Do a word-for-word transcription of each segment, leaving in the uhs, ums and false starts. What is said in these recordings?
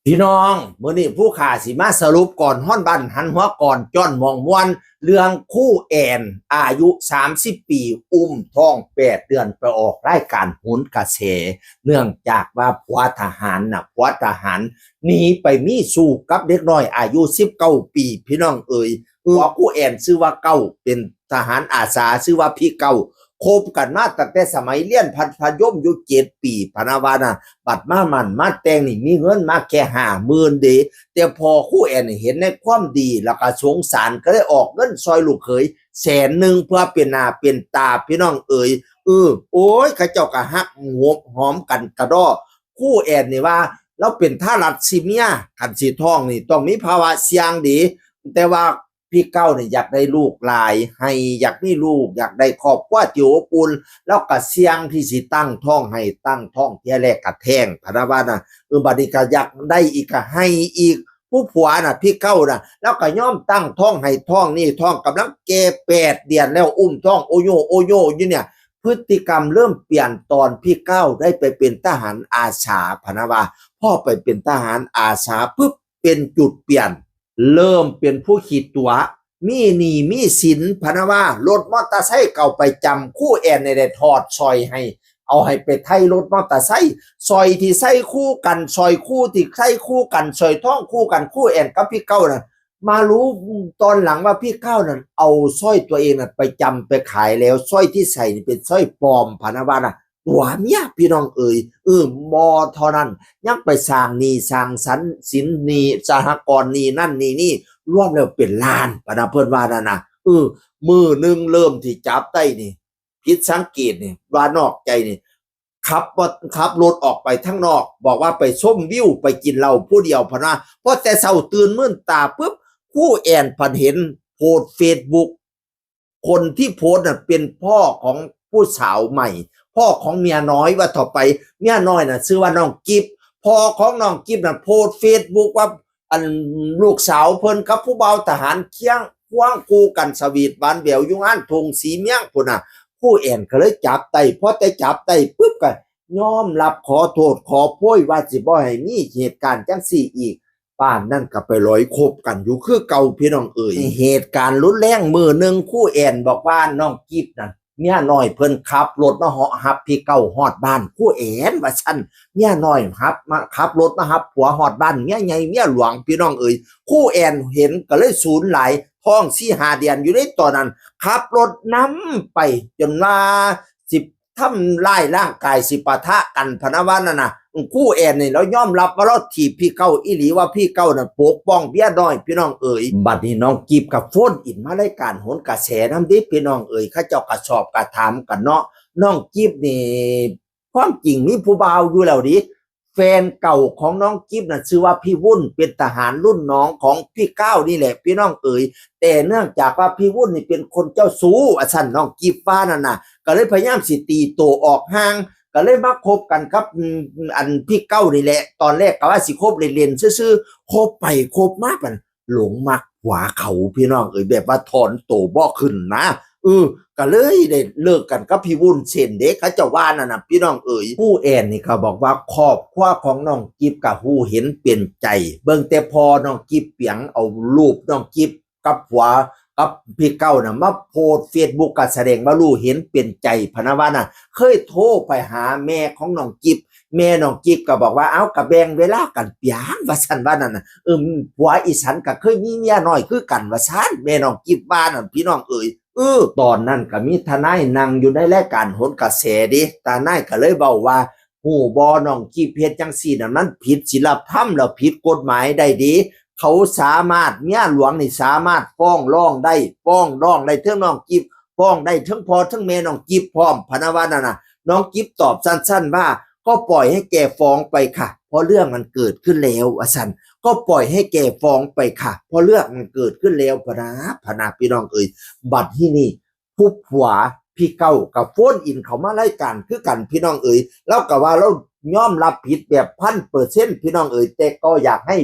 พี่น้อง มื้อนี้ผู้ข่าสิมาสรุปก่อนฮ้อนบ้านหันหัวก่อนจ้อนหมองม่วน เรื่องครูแอน อายุสามสิบปี อุ้มท้องแปดเดือนไปออกรายการโหนกระแส เนื่องจากว่าผัวทหารน่ะ ผัวทหารหนีไปมีชู้กับเด็กน้อยอายุสิบเก้าปี พี่น้องเอ๋ย ผัวครูแอนชื่อว่าเก้า เป็นทหารอาสาชื่อว่าพี่เก้า คบกันมาตั้งแต่สมัยเรียนพัดพยมอยู่เจ็ดปี พะนะว่านะ บัดมาหมั้นมาแต่งนี่มีเงินมาแค่ห้าหมื่นเด้ แต่พ่อครูแอนนี่เห็นในความดีแล้วก็สงสารก็เลยออกเงินซอยลูกเขยแสนหนึ่งเพื่อเป็นหน้าเป็นตาพี่น้องเอ๋ย เออ โอ้ย เขาเจ้าก็ฮักหวมหอมกันกะด้อ ครูแอนนี่ว่า ลาวเป็นทารัสซีเมีย คันสิท้องนี่ต้องมีภาวะเสี่ยงเด้ แต่ว่าพี่เก้านี่อยากได้ลูกหลาย ให้อยากมีลูก อยากได้ครอบครัวที่อบอุ่น ลาวก็เสี่ยงที่สิตั้งท้องให้ ตั้งท้องเทื่อแรกก็แท้ง พะนะว่านะ เออ บัดนี้ก็อยากได้อีกก็ให้อีก ผู้ผัวน่ะ พี่เก้าน่ะ ลาวก็ยอมตั้งท้องให้ ท้องนี่ท้องกำลังแก่แปดเดือนแล้ว อุ้มท้องโอโยโอโยอยู่เนี่ย พฤติกรรมเริ่มเปลี่ยนตอนพี่เก้าได้ไปเป็นทหารอาสา พะนะว่า พอไปเป็นทหารอาสาปุ๊บ เป็นจุดเปลี่ยน เริ่มเป็นผู้ขี้ตั๋ว มีหนี้มีสิน พะนะว่า รถมอเตอร์ไซค์เก่าประจำ ครูแอนนี่ได้ถอดสร้อยให้ เอาให้ไปไถ่รถมอเตอร์ไซค์ สร้อยที่ใส่คู่กัน สร้อยคู่ที่ใส่คู่กัน สร้อยทองคู่กัน ครูแอนกับพี่เก้าน่ะ มารู้ตอนหลังว่าพี่เก้านั่นเอาสร้อยตัวเองน่ะไปจำไปขายแล้ว สร้อยที่ใส่นี่เป็นสร้อยปลอม พะนะว่านะ ตั๋วเมียพี่น้องเอ๋ย เออ บ่เท่านั้น ยังไปสร้างหนี้สร้างสันสินหนี้สหกรณ์หนี้นั่นหนี้นี่ รวมแล้วเป็นล้าน พะนะ เพิ่นว่านั่นนะ เออ มื้อหนึ่งเริ่มที่จับได้นี่ ผิดสังเกตนี่ ว่านอกใจนี่ ขับบ่ ขับรถออกไปทางนอก บอกว่าไปชมวิว ไปกินเหล้าผู้เดียว พะนะ พอแต่เช้าตื่นมื่นตาปุ๊บ ครูแอนผันเห็นโพสต์เฟซบุ๊ก คนที่โพสต์น่ะเป็นพ่อของผู้สาวใหม่ พ่อของเมียน้อยว่าเถาะไป เมียน้อยน่ะชื่อว่าน้องกิฟต์ พ่อของน้องกิฟต์น่ะโพสต์เฟซบุ๊กว่า อัน ลูกสาวเพิ่นกับผู้บ่าวทหารเคียงควงคู่กันสวีทหวานแหววอยู่งานทุ่งศรีเมืองพุ้นน่ะ ครูแอนก็เลยจับได้ พอแต่จับได้ปุ๊บก็ยอมรับขอโทษขอโพยว่าสิบ่ให้มีเหตุการณ์จังซี้อีก ปานนั้นก็ไปลอยคบกันอยู่คือเก่าพี่น้องเอ๋ย เหตุการณ์รุนแรงมื้อหนึ่ง ครูแอนบอกว่าน้องกิฟต์น่ะ เมียน้อยเพิ่นขับรถมาเหาะฮับพี่เก้าฮอดบ้าน ครูแอนว่าซั่น เมียน้อยฮับมา ขับรถมาฮับผัวฮอดบ้าน เมียใหญ่เมียหลวงพี่น้องเอ๋ย ครูแอนเห็นก็เลยสูนหลาย ท้องสี่ห้าเดือนอยู่ในตอนนั้น ขับรถนำไปจนว่าสิทำร้ายร่างกาย สิปะทะกัน พะนะว่านั่นน่ะ ครูแอนนี่ลาวยอมรับว่าลาวถีบพี่เก้าอีหลี ว่าพี่เก้านั่นปกป้องเมียน้อยพี่น้องเอ๋ย บัดนี้น้องกิฟต์ก็โฟนอินมารายการโหนกระแสนำเด้พี่น้องเอ๋ย เขาเจ้าก็สอบก็ถามกันเนาะ น้องกิฟต์นี่ ความจริงมีผู้บ่าวอยู่แล้วเด้ แฟนเก่าของน้องกิฟต์น่ะชื่อว่าพี่วุ้น เป็นทหารรุ่นน้องของพี่เก้านี่แหละพี่น้องเอ๋ย แต่เนื่องจากว่าพี่วุ้นนี่เป็นคนเจ้าชู้ ว่าซั่น น้องกิฟต์ว่านั่นน่ะ ก็เลยพยายามสิตีโตออกห่าง ก็เลยมาคบกันกับ อืม อันพี่เก้านี่แหละ ตอนแรกก็ว่าสิคบเล่นๆซื่อๆ คบไปคบมาบัดหลงมักผัวเขาพี่น้องเอ๋ย แบบว่าถอนโตบ่ขึ้นนะ เออ ก็เลยได้เลิกกันกับพี่วุ้นเส้นเด้ เขาเจ้าว่านั่นน่ะพี่น้องเอ๋ย ครูแอนนี่ก็บอกว่าครอบครัวของน้องกิฟต์ก็ฮู้เห็นเป็นใจ เบิ่งแต่พ่อน้องกิฟต์เปียงเอารูปน้องกิฟต์กับผัวกับพี่เก้าน่ะมาโพสต์เฟซบุ๊ก ก็แสดงว่ารู้เห็นเป็นใจ พะนะว่าน่ะ เคยโทรไปหาแม่ของน้องกิฟต์ แม่น้องกิฟต์ก็บอกว่า เอ้า ก็แบ่งเวลากันเปียง ว่าซั่นว่านั่นน่ะ เออ ผัวอีฉันก็เคยมีเมียน้อยคือกัน ว่าซั่น แม่น้องกิฟต์ว่านั่นพี่น้องเอ๋ย เออ ตอนนั้นก็มีทนายนั่งอยู่ในรายการโหนกระแสเด้ ทนายก็เลยเว้าว่า ฮู้บ่ น้องกิฟต์เฮ็ดจังซี่น่ะ มันผิดศีลธรรมแล้วผิดกฎหมายได้เด้ เขาสามารถ เมียหลวงนี่สามารถฟ้องร้องได้ ฟ้องร้องได้เทิงน้องกิฟต์ ฟ้องได้เทิงพ่อเทิงแม่น้องกิฟต์พร้อม พะนะว่านั่นน่ะ น้องกิฟต์ตอบสั้นๆว่า ก็ปล่อยให้แกฟ้องไปค่ะ เพราะเรื่องมันเกิดขึ้นแล้ว ว่าซั่น ก็ปล่อยให้แกฟ้องไปค่ะ เพราะเรื่องมันเกิดขึ้นแล้ว พะนะ พะนะ พี่น้องเอ๋ย บัดทีนี้ ผู้ผัวพี่เก้าก็โฟนอินเข้ามารายการคือกันพี่น้องเอ๋ย ลาวก็ว่าลาวยอมรับผิดแบบพันเปอร์เซ็นต์พี่น้องเอ๋ย แต่ก็อยากให้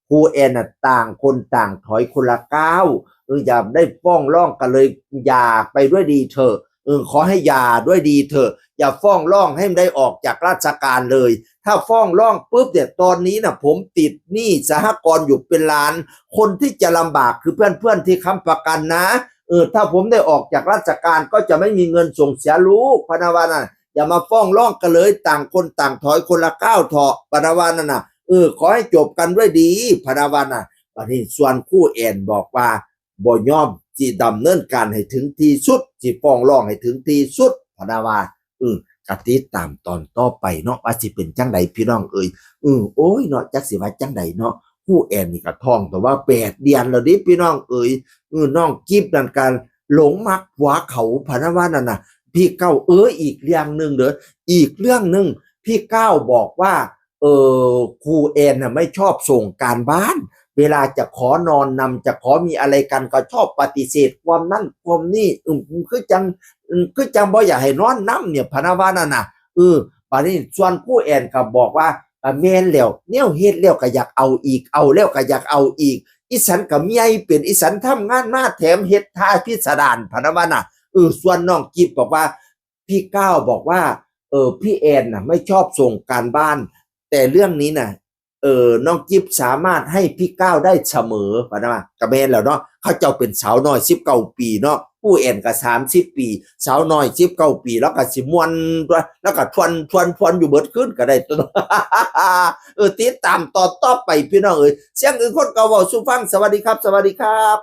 ครูแอนน่ะต่างคนต่างถอยคนละก้าว เออ อย่าได้ฟ้องร้องกันเลย อย่าไปด้วยดีเถอะ เออ ขอให้หย่าด้วยดีเถอะ อย่าฟ้องร้องให้มันได้ออกจากราชการเลย ถ้าฟ้องร้องปุ๊บเนี่ย ตอนนี้นะผมติดหนี้สหกรณ์อยู่เป็นล้าน คนที่จะลำบากคือเพื่อนๆที่ค้ำประกันนะ เออ ถ้าผมได้ออกจากราชการก็จะไม่มีเงินส่งเสียลูก พะนะว่านะ อย่ามาฟ้องร้องกันเลย ต่างคนต่างถอยคนละก้าวเถาะ พะนะว่านั่นน่ะ เออ ขอให้จบกันด้วยดี พะนะว่าน่ะ บัดนี้ส่วนครูแอนบอกว่า บ่ยอม สิดำเนินการให้ถึงที่สุด สิฟ้องร้องให้ถึงที่สุด พะนะว่า เออ ก็ติดตามตอนต่อไปเนาะ ว่าสิเป็นจั่งใดพี่น้องเอ้ย เออ โอ้ยเนาะ จักสิว่าจั่งใดเนาะ ครูแอนนี่ก็ท้องแต่ว่าแปดเดือนแล้วเด้พี่น้องเอ้ย เออ น้องกิฟนั่นก็หลงมักผัวเขา พะนะว่านั่นน่ะ พี่เก้า เออ อีกเรื่องหนึ่งเด้อ อีกเรื่องหนึ่ง พี่เก้าบอกว่า เออ ครูแอนน่ะไม่ชอบส่งการบ้าน เวลาจะขอนอนนำ จะขอมีอะไรกันก็ชอบปฏิเสธความนั่นความนี่ อืม คือจัง อืม คือจังบ่อยากให้นอนนำเนี่ย พะนะว่านั่นน่ะ เออ บัดนี้ส่วนครูแอนก็บอกว่า ก็แม่นแล้ว แนวเฮ็ดแล้วก็อยากเอาอีก เอาแล้วก็อยากเอาอีก อีสันก็เมียเป็น อีสันทำงานมาแถมเฮ็ดท่าพิสดาร พะนะว่าน่ะ เออ ส่วนน้องกิฟบอกว่า พี่เก้าบอกว่า เออ พี่แอนน่ะไม่ชอบส่งการบ้าน แต่เรื่องนี้น่ะ เออ น้องกิฟสามารถให้พี่เก้าได้เสมอ พะนะว่า ก็แม่นแล้วเนาะ เขาเจ้าเป็นสาวน้อยสิบเก้าปีเนาะ ครูแอนก็สามสิบปี สาวน้อยสิบเก้าปี แล้วก็สิม่วนตัว แล้วก็ทวน ทวน ทวนอยู่เบิดคืนก็ได้ตัว เออ ติดตามตอนต่อไปพี่น้องเอ้ย เสียงอื่นคนก็เว้าสู่ฟัง สวัสดีครับ สวัสดีครับ